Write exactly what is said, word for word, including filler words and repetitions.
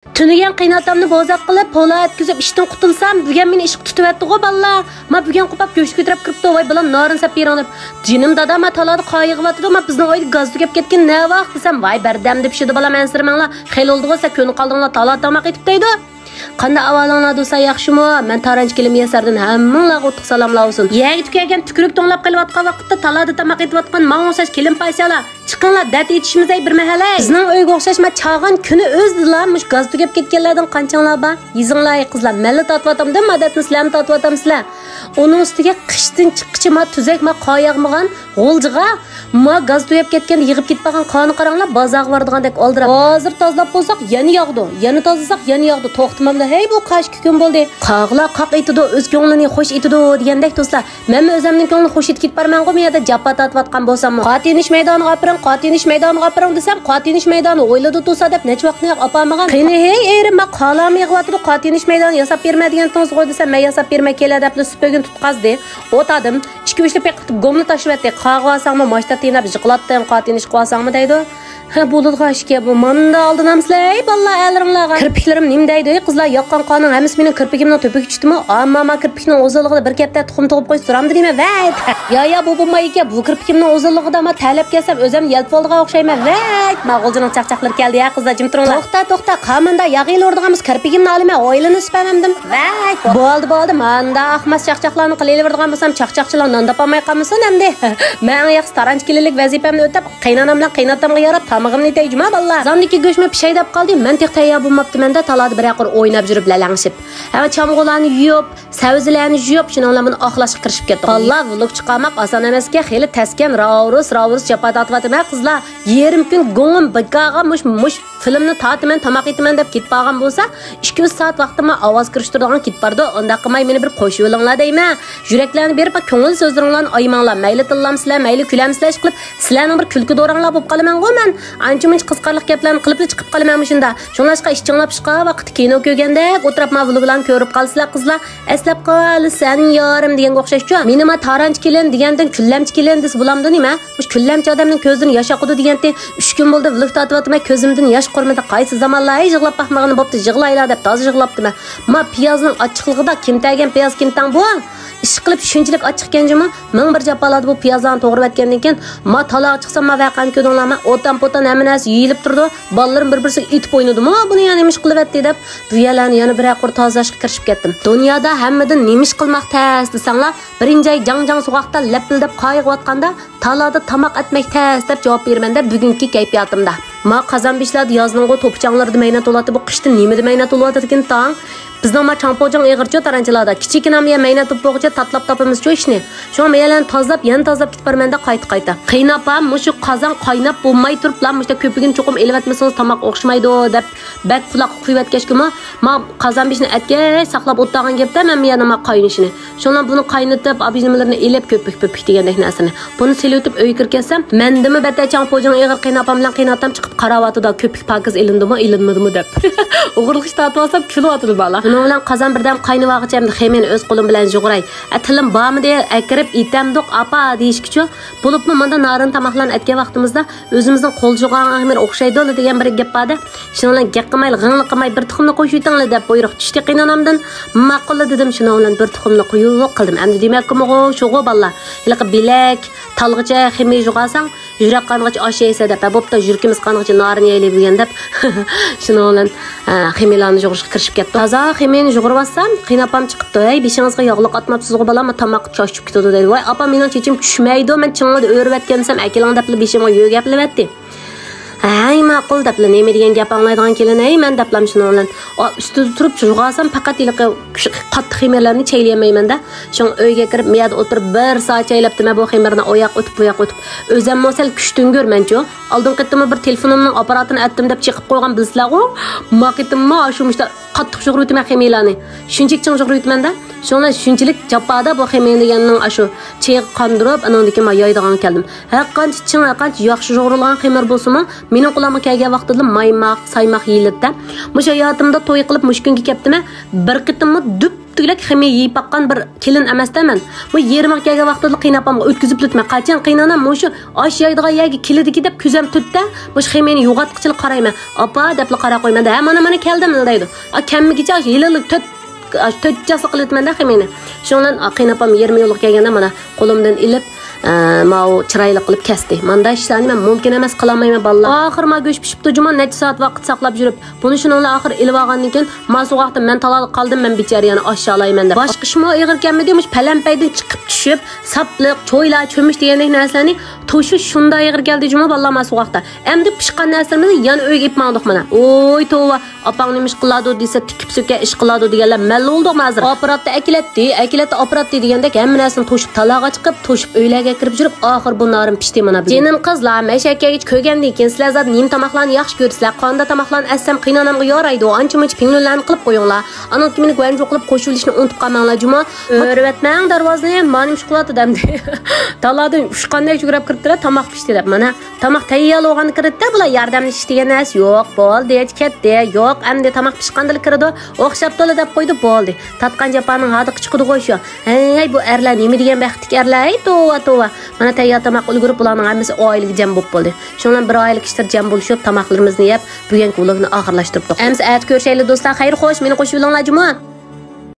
تۈنۈگۈن قېيىنئاتامنى بوزەك قىلىپ، پولا ئەتكۈزۈپ ئىشتىن قۇتۇلسام، بۈگۈن مېنى ئىشقا تۇتۇۋەتتىغۇ بالىلار. ما بۈگۈن قوپاپ گۆشكە كۆتۈرۈپ كىرىپتۇ، ۋاي بالام، نارىن سەپ بېرىڭ دەپ. جېنىم دادا، ما تالادا قا يېغىۋاتىدۇ، ما بىزنىڭ ئۆيدە گاز تۈگەپ كەتكىن نەۋاق دېسەم، ۋاي بەردەمدە پىشىدۇ بالام، ئەنسىرىمەڭلار، خېلى بولدىغۇ سىلەر كۆنۈپ قالدىڭلار، تالا تاماق ئېتىپ دەيدۇ. قانداق ئەھۋالىڭلار دوستلار، ياخشىمۇ؟ مەن تارانچى كېلىم مۇيەسسەردىن ھەممىڭلارغا ئوتلۇق سالاملار بولسۇن. يەرگە تۈكەرگەن تۈكرۈك توڭلاپ قېلىۋاتقان ۋاقىتتا تالادا تاماق ئېتىۋاتقان ماڭا ئوخشاش كېلىم پايسىلار، چىقىڭلار، دەرد ئېيتىشىمىز ئەي بىر مەھەللە. بىزنىڭ ئۆيگە ئوخشاش ما چاغان كۈنى ئۆزىدىلا مۇشۇ گاز تۈگەپ كەتكەنلەردىن قانچىڭلار بار؟ يېزىڭلار ئەي قىزلار، مەنلا تارتىۋاتامدۇ ما دەردنى، سىلەرمۇ تارتىۋاتامسىلەر؟ ئۇنىڭ ئۈستىگە قىشتىن چىققىچە ما تۈزەك ما قا ياغمىغان غۇلجىغا ما گاز تۈگەپ كەتكەندە يىغىپ كېتىپ قالغان قانى قاراڭلار، بازارغا بارىدىغاندەك ئالدىراپ. ھازىر تازىلاپ بولساق يەنە ياغىدۇ، يەنە تازىلىساق يەنە ياغىدۇ. توختىمامدۇ ھەي بۇ قا ئىككى كۈن بولدى. قاغىلار قاق ئېتىدۇ، ئۆز كۆڭلىنى خوش ئېتىدۇ دېگەندەك دوستلار. مەنمۇ ئۆزۈمنىڭ كۆڭلىنى خوش ئېتىپ كېتىپ بارمەنغۇ، بۇ يەردە جاپا تارتىۋاتقان بولساممۇ. قاتىنىش مەيدانىغا ئاپىرىڭ، قاتىنىش مەيدانىغا ئاپىرىڭ دېسەم، قاتىنىش مەيدانى ھويلىدا تۇرسا دەپ نەچچە ۋاقىتنى ئاپارمىغان. قېنى ھەي ئېرىم، ما قالام يىغىۋاتىدۇ، قاتىنىش مەيدانى ياساپ بېرىمەن دېگەنتىڭىزغۇ دېسەم، مەن ياساپ بېرىمەن كېلە دەپلا سۈپۈرگىنى تۇتقازدى. ئوتادىم ئىككى ئۈچلا پېقىرتىپ گوملا تاشلىۋەتتى. قاغىۋالساڭمۇ ماشتا تېنەپ يىقىلاتتىڭ، قاتىنىش قىلىۋالساڭمۇ دەيدۇ. ھە، بولىدىغان ئىشكەن بۇ. مانداق ئالدىنامسىلەر، ھەي بالىلار، ئەرلىرىڭلارغا. كىرپىكلىرىم نېمە دەيدۇ، ھەي قىزلار، ياققان قاننىڭ ھەممىسى مېنىڭ كىرپىكىمنىڭ تۆپىگە چۈشتىمۇ؟ ئامما، ما كىرپىكنىڭ ئۇزۇنلۇقىدا بىر كەپتەر تۇخۇم تۇغۇپ قويسا تۇرامدۇ دەيمەن، ۋەي! يا، يا، بۇ بولماي ئىكەن، بۇ كىرپىكىمنىڭ ئۇزۇنلۇقىدا ما تەرلەپ كەلسەم ئۆزۈمنى يەلپۈۋالىدىغان ئوخشايمەن، ۋەي! ما غۇلجىنىڭ چاقچاقلىرى كەلدى، ھە قىزلار، جىم تۇرۇڭلار. توختا، توختا، قامۇندا ياغ ئېلىۋېرىدىغان بولسا كىرپىكىمنى ئالىمەن، ھويلىنى سۈپەمەمدىم، ۋەي! بولدى، بولدى، مانداق ئاخماس چاقچاقلارنى قىلىۋېرىدىغان بولسام، چاقچاقچىلار نان تاپالماي قالمىسۇن ئەمدى. مەن ئەڭ ياخشى تارانچى كېلىنلىك ۋەزىپەمنى ئۆتەپ، قېينانام بىلەن قېيناتامغا ياراپ تامىقىمنى يېتەي جۇما بالىلار. قازاندىكى گۆشمۇ پىشاي دەپ قالدى، مەن تېخى تەييار بولماپتىمەن-دە، تالادا بىرەر قۇر ئويناپ يۈرۈپ لەلەڭشىپ. ھەممە چامغۇلارنى يۇيۇپ، سەۋزىلەرنى يۇيۇپ، شۇنىڭ بىلەن بۇنى ئاقلاشقا كىرىشىپ كەتتۇق. بالىلار، ۋلوگ چىقارماق ئاسان ئەمەسكەن، خېلى تەسكەن، راۋۇرۇس، راۋۇرۇس جاپا تارتىۋاتىمەن قىزلار. يېرىم كۈن گوڭۇم بىكارغا مۇش، مۇش فىلىمنى تارتىمەن، تاماق ئېتىمەن دەپ كېتىپ بارغان بولسا، ئىككى ئۈچ سائەت ۋاقتىمغا ئاۋاز كىرىشتۈرىدىغان كېتىپ بارىدۇ. ئۇنداق قىلماي مېنى بىر قوشۇۋېلىڭلار دەيمەن. يۈرەكلەرنى بېرىپ، كۆڭۈل سۆزلىرىڭلارنى ئايىماڭلار. مەيلى تىللامسىلەر، مەيلى كۈلەمسىلەر، ئىشقىلىپ سىلەرنىڭ بىر كۈلكە دورىڭلار بولۇپ قالىمەنغۇ مەن. ئانچە-مۇنچە قىزىقارلىق گەپلەرنى قىلىپلا چىقىپ قالىمەن مۇشۇنداق. شۇڭلاشقا ئىچىڭلار پۇشقا ۋاقىتتا كىنو كۆرگەندەك ئولتۇرۇپ ما ۋلوگلارنى كۆرۈپ قالىسىلەر قىزلار. ئەسلەپ قال سەن يارىم دېگەنگە ئوخشاشچۇ. مېنى ما تارانچى كېلىن دېگەندىن كۈنلەمچى كېلىن دېسە بولامدۇ نېمە؟ مۇشۇ كۈنلەمچى ئادەمنىڭ كۆزىدىن ياش ئاقىدۇ دېگەنتى. ئۈچ كۈن بولدى ۋلوگ تارتىۋاتىمەن، كۆزۈمدىن ياش قۇرۇمىدى. قايسى زامانلار ھەي يىغلاپ باقمىغىنىم بوپتۇ، يىغلايلا دەپ تازا يىغلاپتىمەن. ما پىيازنىڭ ئاچچىقلىقىدا كېمتەرگەن پىياز كېمتەڭ بۇ. ئىشقىلىپ شۇنچىلىك ئاچچىق ئىكەن جۇمۇ. مىڭ بىر جاپالاردا بۇ پىيازلارنى توغرىۋەتكەندىن كېيىن، ما تالاغا چىقسام، ما ۋەقەنى كۆردۈڭلارمۇ؟ ئوتان-پوتان ھەممە نەرسە يېيىلىپ تۇرىدۇ. بالىلىرىم بىر-بىرسىگە ئېتىپ ئوينىدىمۇ، بۇنى يەنە نېمە ئىش قىلىۋەتتى دەپ، بۇ يەرلەرنى يەنە بىرەر قۇر تازىلاشقا كىرىشىپ كەتتىم. دۇنيادا ھەممىدىن نېمە ئىش قىلماق تەس دېسەڭلار، بىرىنچى ئاي جاڭ-جاڭ سوغۇقتا لەپىلدەپ قايىغىۋاتقاندا، تالادا تاماق ئەتمەك تەس دەپ جاۋاب بېرىمەن-دە بۈگۈنكى كەيپىياتىمدا. ما قازان بېشىلاردا يازنىڭغۇ توپا چاڭلىرىدا مەينەت بولاتتى. بۇ قىشتا نېمىدە مەينەت بولۇۋاتىدىكىن تاڭ؟ بىزنىڭ ما چاڭپوجاڭ ئېغىرچۇ تارانچىلاردا. كىچىككىنە يەر مەينەت بولۇپ بولغۇچە تاتىلاپ تاپىمىزچۇ ئىشنى. شۇڭا مەيەلەرنى تازىلاپ، يەنە تازىلاپ كېتىپ بارىمەن-دە قايتا-قايتا. قېيىنئاپام مۇشۇ قازان قايناپ بولماي تۇرۇپلا مۇشۇنداق كۆپۈكىنى چوقۇم ئېلىۋەتمىسىڭىز تاماق ئوخشىمايدۇ دەپ بەك قۇلاققا قۇيۇۋەتكەچكىمۇ، ما قازان بېشىنى ئەتكەچ ساقلاپ ئولتۇرغان گەپتە مەن بۇ يەردە ما قاينىشىنى. شۇڭا بۇنى قاينىتىپ، ئابىجىنىمىلىرىنى ئېلىپ، كۆپۈك-پۆپۈك دېگەندەك نەرسىنى. بۇنى سېلىۋېتىپ ئۆيگە كىرىپ كەلسەم، مەندىنمۇ بەتتەر چاڭپوجاڭ ئېغىر قېيىنئاپام بىلەن قېيىنئاتام چىقىپ قاراۋاتىدۇ، كۆپۈك پاكىز ئېلىندىمۇ، ئېلىنمىدىمۇ دەپ. ئوغرىلىق ئىش تارتىۋالسام كۈلۈۋاتىدۇ بالا. شۇنىڭ بىلەن قازان بىردەم قاينىۋالغۇچە ئەمدى خېمىرنى ئۆز قولۇم بىلەن يۇغۇراي. ئە، تىلىم بارمىدى، ئەكىرىپ ئېتەمدۇق، ئاپا دېيىشكىچۇ. بولۇپمۇ مۇندا نارىن تاماقلارنى ئەتكەن ۋاقتىمىزدا ئۆزىمىزنىڭ قولدا يۇغان خېمىر ئوخشايدۇلا دېگەن بىر گەپ بار-دە. شۇنىڭ بىلەن گەپ قىلمايلا، غىڭلىق قىلماي بىر تۇخۇمنى قوشۇۋېتىڭلار دەپ بۇيرۇق چۈشتى قېيىنئانامدىن. ماقۇللا دېدىم، شۇنىڭ بىلەن بىر تۇخۇمنى قويۇپ قىلدىم. ئەمدى دېمەككىمىغۇ، شۇغۇ بالىلار. ھېلىقى بىلەك، تالغىچە خېمىر يۇغارساڭ، يۈرەك قانغىچە ئاش يەيسە دەپ، ھە، بوپتۇ، يۈرىكىمىز قانغىچە نارىن يەيلى بۈگۈن دەپ، شۇنىڭ بىلەن، ھە، خېمىرلارنى يۇغۇرۇشقا كىرىشىپ كەتتۇق. تازا خېمىرنى يۇغۇرۇۋاتسام، قېيىنئاپام چىقىپتۇ. ھەي، بېشىڭىزغا ياغلىق ئاتماپسىزغۇ بالام، تاماق چاچ چۈشۈپ كېتىدۇ دەيدۇ. ۋاي ئاپا، مېنىڭ چېچىم چۈشمەيدۇ، مەن چىڭڭىدە ئۆرۈۋەتكەن دېسەم، ئەكېلىڭ دەپلا بېشىمغا يۆگەپلىۋەتتى. ھەي، ماقۇل دەپلا، نېمە دېگەن گەپ ئاڭلايدىغان كېلىن، ھەي، مەن دەپلام شۇنىڭ بىلەن. ئا، ئۈستىدە تۇرۇپ يۇغارسام، پەقەت ھېلىقى قاتتىق خېمىرلارنى چەيلىيەلمەيمەن-دە. شۇڭا ئۆيگە كىرىپ، مەيەردە ئولتۇرۇپ بىر سائەت چەيلەپتىمەن بۇ خېمىرنى، ئۇ ياق ئۆتۈپ، بۇ ياق ئۆتۈپ. ئۆزەممۇ سەل كۈچتۈڭگۈر مەنچۇ. ئالدىنقى قېتىممۇ بىر تېلېفونۇمنىڭ ئاپپاراتىنى ئەتتىم دەپ چېقىپ قويغان بىلىسىلەرغۇ. ما قېتىممۇ ئاشۇ مۇشتا قاتتىق يۇغۇرۇۋېتىمەن خېمىرلارنى. شۇنچىلىك چىڭ يۇغۇرۇۋېتىمەن-دە. شۇڭا شۇنچىلىك جاپادا بۇ خېمىر دېگەننىڭ ئاشۇ چېيىغا قاندۇرۇپ، ئانىڭدىن كېيىن ما يايدىغانغا كەلدىم. ھەرقانچە چىڭ، ھەرقانچە ياخشى يۇغۇرۇلغان خېمىر بولسىمۇ، مېنىڭ قولۇمغا كەلگەن ۋاقتىدىلا مايماق، سايماق يېيىلىدىدە. مۇشۇ ھاياتىمدا توي قىلىپ مۇشۇ كۈنگە كەپتىمەن، بىر قېتىممۇ دۈپ تۈگلەك خېمىيە يېيىپ باققان بىر كېلىن ئەمەستە مەن. بۇ يېرىمغا كەلگەن ۋاقتىدا قېيىنئاپامغا ئۆتكۈزۈپ تۇرىمەن. قاچان قېيىنئانام مۇشۇ ئاش يەيدىغان يەرگە كېلىدىكى دەپ كۆزەم تۈرتتە، مۇشۇ خېمىيەنى يوغاتقۇچىلىك قارايمەن. «ئاپا» دەپلا قاراپ قويىمەن-دە. «ھە، مانا، مانا كەلدىم» دەيدۇ. ئا، كەممىگىچە ئاش يىلىلىك تۆت، ئاش تۆت جاسلىق قىلىۋېتىمەن-دە خېمىيەنى. شۇنىڭ بىلەن، ئا، قېيىنئاپام يېرىم يولغا كەلگەندە مانا قولۇمدىن ئېلىپ، ئە، ماۋۇ چىرايلىق قىلىپ كەستى. مانداق ئىشلارنى مەن مۇمكىن ئەمەس، قىلالمايمەن بالىلار. ئاخىر ما گۆش پىشىپتۇ جۇمۇ، نەچچە سائەت ۋاقىت ساقلاپ يۈرۈپ. بۇنى شۇنىڭ بىلەن ئاخىر ئېلىۋالغاندىن كېيىن، ماسۇ ۋاقىتتا مەن تالادا قالدىم، مەن بىچارە يەنە ئاششالايمەن دەپ. باشقا ئىشمۇ ئېغىر كەلمىدى، مۇشۇ پەلەمپەيدىن چىقىپ چۈشۈپ، ساپلىق، چويلا، چۆمۈچ دېگەندەك نەرسىلەرنى توشۇش شۇنداق ئېغىر كەلدى جۇمۇ، بالىلار ماسۇ ۋاقىتتا. ئەمدى پىشقان نەرسىلىرىمىزنى يەنە ئۆيگە ئېلىپ ماڭدۇق مانا. ۋوي توۋا، ئاپاڭ نېمە ئىش قىلىدۇ دېسە، تىكىپ سۆكە ئىش قىلىدۇ دېگەنلەر مەلۇل بولدۇقمۇ ھازىر؟ ئاپپاراتتا ئەكېلەتتى، ئەكېلەتتى، ئاپپاراتتى دېگەندەك ھەممە نەرسىنى توشۇپ، تالاغا چىقىپ، توشۇپ ئۆيلەرگە كىرىپ يۈرۈپ، ئاخىر بۇ نارىم پىشتى مانا بۈگۈن. جېنىم قىزلار، مەشەگىچە كۆرگەندىن كېيىن سىلەر زادى نېمە تاماقلارنى ياخشى كۆرىسىلەر؟ قانداق تاماقلارنى ئەتسەم قېيىنئانامغا يارايدۇ؟ ئانچە-مۇنچە پىڭلۈنلەرنى قىلىپ قويۇڭلار. ئانىڭدىن كېيىن مېنى گۇەنجۇ قىلىپ قوشۇۋېلىشنى ئۇنتۇپ قالماڭلار جۇما. ئۆرۈۋەتمەڭ دەرۋازىنى، مانا نېمە ئىش قىلىۋاتىدۇ ئەمدى. تالادا ئۇچقاندەك يۈگۈرۈپ كىرىپتۇ، تاماق پىشتى دەپ مانا. تاماق تەييارلىغاندا كىرىدىدە، بۇلار ياردەملىشىش دېگەن نەرسە يوق. بولدى، كەتتى. يوق، ئەمدى تاماق پىشقاندىلا كىرىدۇ. ئوخشاپتۇلا دەپ قويدى، بولدى. تارتقان جاپانىڭ ھاردۇقى چىقىدىغۇ شۇ. ھەي، بۇ ئەرلەر نېمە دېگەن بەختلىك ئەرلەر، ھەي، توۋا، توۋا. مانا تەييار تاماق ئۈلگۈرۈپ، بۇلارنىڭ ھەممىسى ئائىلىگە جەم بولۇپ بولدى. شۇنىڭ بىلەن بىر ئائىلە كىشىلەر جەم بولۇشۇپ، تاماقلىرىمىزنى يەپ، بۈگۈنكى ۋلوگنى ئاخىرلاشتۇرۇپتۇق. ئەمىسە ئەتە كۆرۈشەيلى دوستلار، خەير خوش، مېنى قوشۇۋېلىڭلار جۇمۇ.